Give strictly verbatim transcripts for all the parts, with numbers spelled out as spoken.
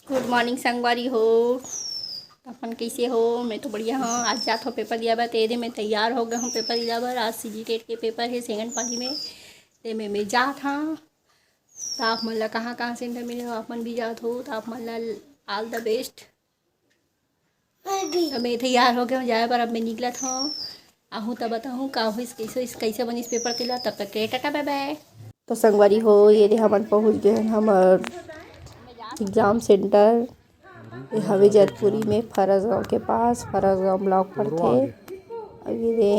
गुड morning संगवारी हो, अपन कइसे हो? मैं तो बढ़िया हूँ। आज जात हो पेपर दिया बर, तेरे मैं तैयार हो गए हूँ पेपर दिया बर। आज सीजी टेट के पेपर है सेकंड पाली में, ते में मैं जात हाँ। तो आप मन ला कहाँ कहाँ सेंटर मिले हो, आप मन भी जात हो, तो आप मन ला all the best। तो मैं तैयार हो गए हूँ जाए बर, अब मैं निकलत हूँ। आहूँ तब बताहूँ का होइस, कइसे होइस, कइसे बनिस पेपर तेला। तब तक के लिए टाटा बाय बाय। तो संगवारी हो, ये दे हमन पहुँच गए हन हमर एग्जाम सेंटर। ये हवे जैतपुरी में, फरस गांव के पास, फरस गांव ब्लॉक पड़थे। अब ये दे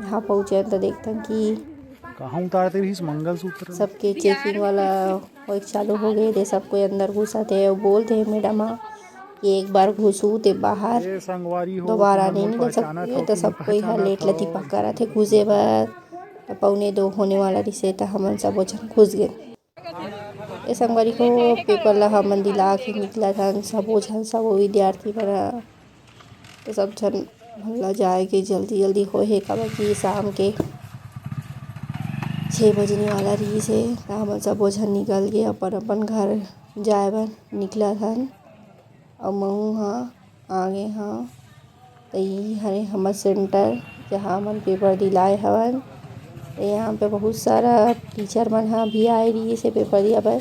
यहाँ पहुँचे हन तो देखथन कि कहाँ उतारते रहिस मंगलसूत्र? सबके चेकिंग वाला वो चालू हो गए थे, सब कोई अंदर घुसत हे। वो बोलते हैं मैडम ह कि एक बार घुसू ते बाहर ए संगवारी हो, दोबारा तुमन नहीं मोर निकल पहचानत सकते, हो तो कि सब नहीं कोई ह पहचानत लेट हो। लतीपा करत हे घुसे बर। तो पौने दो होने वाला रिसे, तो हमन सबो झन घुस गए। ए संगवारी हो, पेपर ला हमन दिला के निकलत हन, सबो झन, सबो विद्यार्थी मन ह। तो सब झन मन ला जाए के जल्दी जल्दी होए हे, काबर कि शाम के छः बजने वाला रहिस हे। त हमन सबो झन निकल के अपन अपन घर जाए बर निकलत हन। अउ महूँ ह आगे हव। त ये हरे हमर सेंटर, जहाँ हमन पेपर दिलाए हवन। त यहाँ पे बहुत सारा टीचर मन ह भी आए रहिस हे पेपर दिया बर।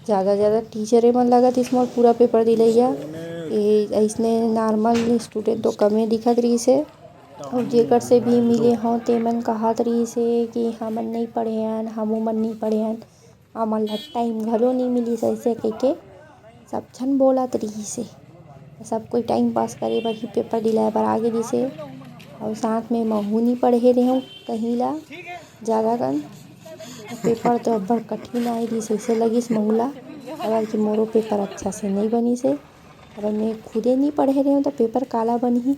ज़्यादा ज़्यादा टीचरे मन लगत हे इसमें पूरा पेपर दिलइया। ये अइसने नॉर्मल स्टूडेंट तो कमे दिखत रहिस हे। अउ जेकर से भी मिले हों, ते मन कहत रहिस हे कि हमन नइ पढ़े हन, हमू मन नइ पढ़े हन, हमन ला टाइम घलो नइ मिलिस, अइसे कहिके सब झन बोलत रहिस हे। सब कोई टाइम पास करे बर ही पेपर दिलाए बर आगे रहिस हे। अउ साथ में महू नइ पढ़े रेहेंव कहीं ला ज़्यादा कन। पेपर तो अब्बड़ कठिन आए रहिस, अइसे लगिस महू ला, काबर कि मोरो पेपर अच्छा से नइ बनिस हे। काबर मैं खुदे नइ पढ़े रेहेंव, त पेपर काला बनही।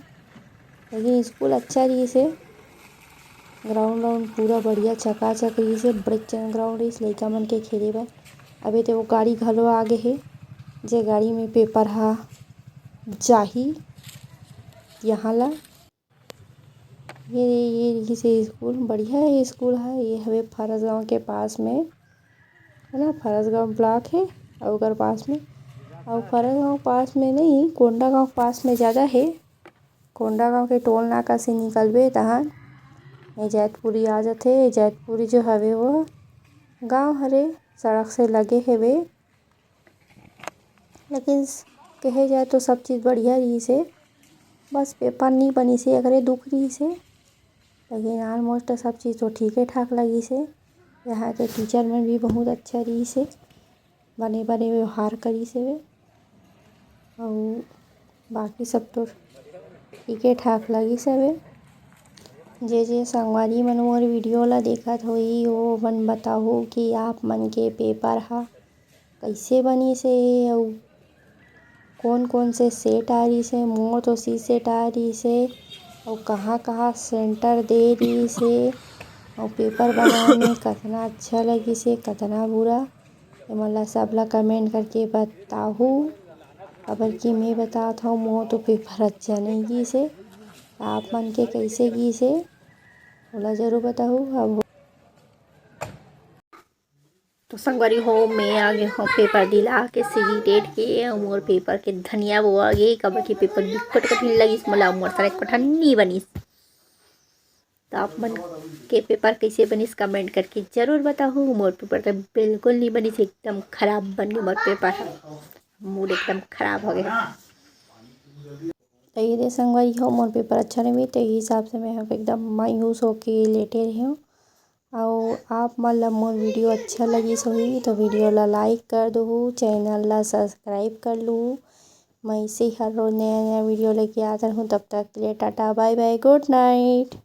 लेकिन स्कूल अच्छा रहिस हे, ग्राउंड व्राउंड पूरा बढ़िया चकाचक रहिस हे, बड़े चन ग्राउंड रहिस लइका मन के खेले बर। अभी तो वो गाड़ी घलो आ गे हे, जे गाड़ी में पेपर ह जाही यहाँ ला। ये, ये रहिस हे स्कूल, बढ़िया हे स्कूल ह। ये हवे फरस गांव के पास में, है ना, फरस गांव ब्लॉक हे, अउ ओकर पास में, अउ फरस गांव पास में नहीं, कोंडागांव पास में ज़्यादा हे। कोंडागांव के टोल नाका से निकलबे तहन ये जैतपुरी आ जाथे। ये जैतपुरी जो हवे वो गांव हरे, सड़क से लगे हेवे। लेकिन स-, कहे जाए तो सब चीज़ बढ़िया रहिस हे, बस पेपर नइ बनिस हे, एकरे दुख रहिस हे। लेकिन almost सब चीज़ तो ठीके ठाक लगिस हे। यहाँ के टीचर मन भी बहुत अच्छा रहिस हे, बने बने व्यवहार करिस हेवे। अउ बाकी सब तो ठीके ठाक लगिस हवे। जे जे संगवारी मन मोर वीडियो ला देखत होही, ओ मन बताहू कि आप मन के पेपर ह कइसे बनिस हे अउ कोन कोन से सेट आय रहिस हे। मोर तो सी सेट आय रहिस हे, अउ कहाँ कहाँ सेंटर दे रहिस हे, अउ पेपर बनाए में कतना अच्छा लगिस हे, कतना बुरा। एमन ला सब ला कमेंट करके बताहू, काबर कि मैं बतात हव, मोर तो पेपर अच्छा नइ गिस हे। आप मन के कइसे गिस हे, ओला जरूर बताहू। अब तो संगवारी हो, मैं आ गे हव पेपर दिला के सीजी टेट के, अउ मोर पेपर के धनिया वो आ गे, काबर कि पेपर बिकट कठिन लगिस मोला, मोर सारा एक कठिन नइ बनिस। त आप मन के पेपर कइसे बनिस, कमेंट करके जरूर बताहू। मोर पेपर तो बिल्कुल नइ बनिस, एकदम खराब बन गे मोर पेपर ह, मूड एकदम खराब हो गे। त ये दे संगवारी हो, मोर पेपर अच्छा नइ बनिस, त ये हिसाब से मैं ह एकदम मायूस होके लेटे रहेंव। अउ आप मन ल मोर वीडियो अच्छा लगिस होही, त वीडियो ला लाइक कर दुहू, चैनल ला सब्सक्राइब कर लू। मैं इसे हर रोज नया नया वीडियो लेके आत रहूँ। तब तक के लिए टाटा, बाय बाय, गुड नाइट।